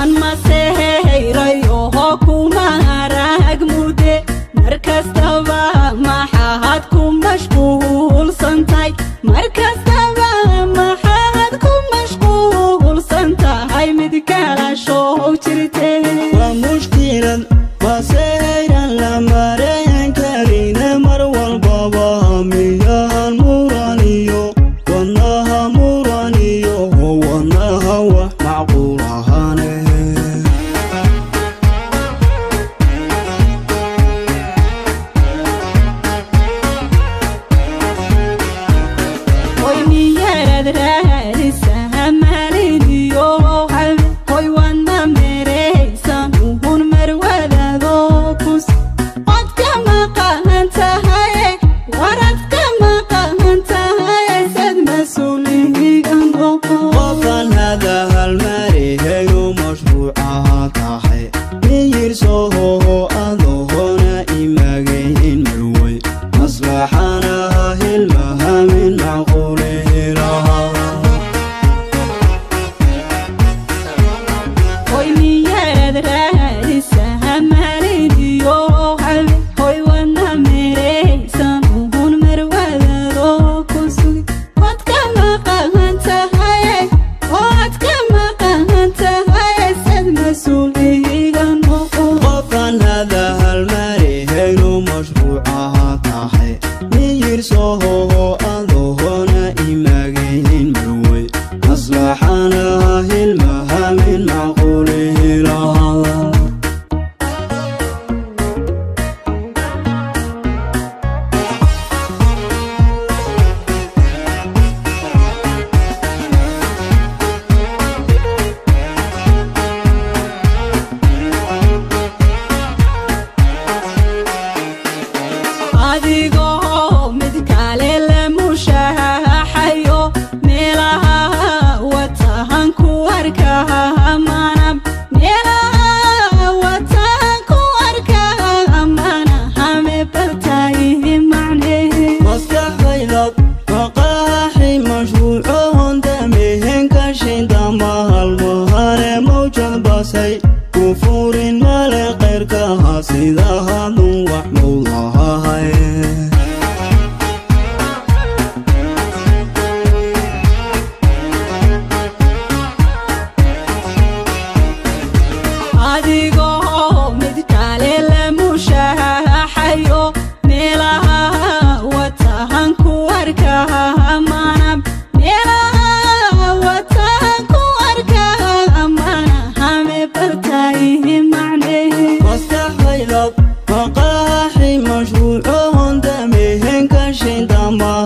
Waan maseheyrayo kuma arag mude. Mar kastaba maxaad ku mashquulsantahay? Mar kastaba maxaad ku mashquulsan tahay? Mid kala show jirte. Waa mushkilad maseyran la mareyn karine. Mar walbaba miyahan muraniyo wadnaha, muraniyo wadnaha, wax macquul ahane. Hoy miyarad raadisa maaliniyo habe? Hoy wadna meereysan uhun marwadaado kus cod ka maqan tahay, warad ka maqan tahay, sad mas-uuliga noqo. Qofan hada halmarihaynu mashruucaha tahay miyirsohoho adohona imagayn marwey maslaxanaha hilmahamin macquulihilaha. Hoy miyarad raadisa maaliniyo habe? Hoy wadna meereysan uhun marwadaado ku sugi cod ka maqan tahay, ood ka maqan tahay, sad mas-uuliga noqo. Qofan hada halmarihaynu mashruucaha tahay miyirsohoho adohona imagayn marwey maslaxanaha hilmahamin macquulihilaha. Adigoo mid kale la mushaaxayo meelaha watahan ku arkaa mana, meelaha watahan ku arkaa mana hame baltaayihi macnehe. Maskaxdaydad maqaaxi mashruucohon damehen kashinda halmahane mawjad basay ku furin male qayrkaha sidahadun wax mowlahahay. Adigoo mid kale la mushaaxayo meelaha watahan ku arkaa mana, meelaha watahan ku arkaa mana hame baltaayihi macnehe. Maskaxdaydad maqaaxi mashruucohon damehen kashinda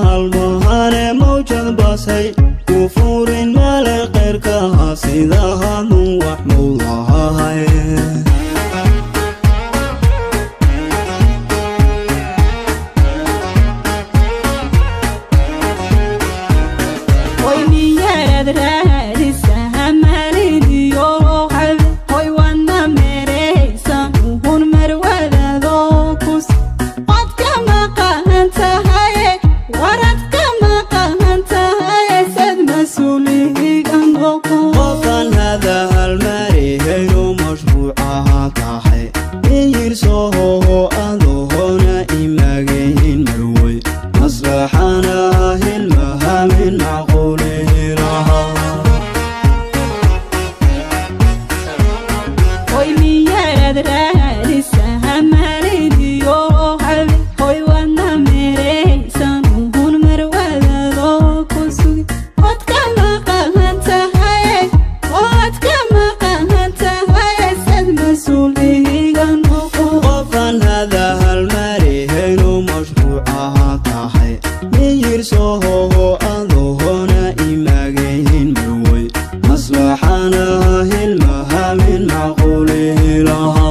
halmahane mawjad basay ku furin male qayrkaha sidahadun wax mowlahahay. Hoy miyarad raadisa maaliniyo habe? Hoy wadna meereysan uhun marwadaado kus cod ka maqan tahay, warad ka maqan tahay, sad mas-uuliga noqo. Qofan hada halmarihaynu mashruucaha tahay miyirsohoho adohona imagayn marwey maslaxanaha hilmahamin macquulihilaha. Hoy miyarad raadisa maaliniyo habe? Hoy wadna meereysan uhun marwadaado ku sugi cod ka maqan tahay, ood ka maqan tahay, sad mas-uuliga noqo. Qofan hada halmarihaynu mashruucaha tahay miyirsohoho adohona imagayn marwey maslaxanaha hilmahamin macquulihilaha.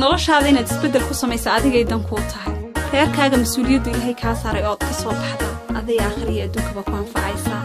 Noloshaada inaad isbeddel ku samaysa adigay dan kuu tahay. Reerkaaga mas-uuliyaddu Ilaahay kaa saaray ood ka soo baxda aday aakhiriyo adduunkaba ku anfacaysaa.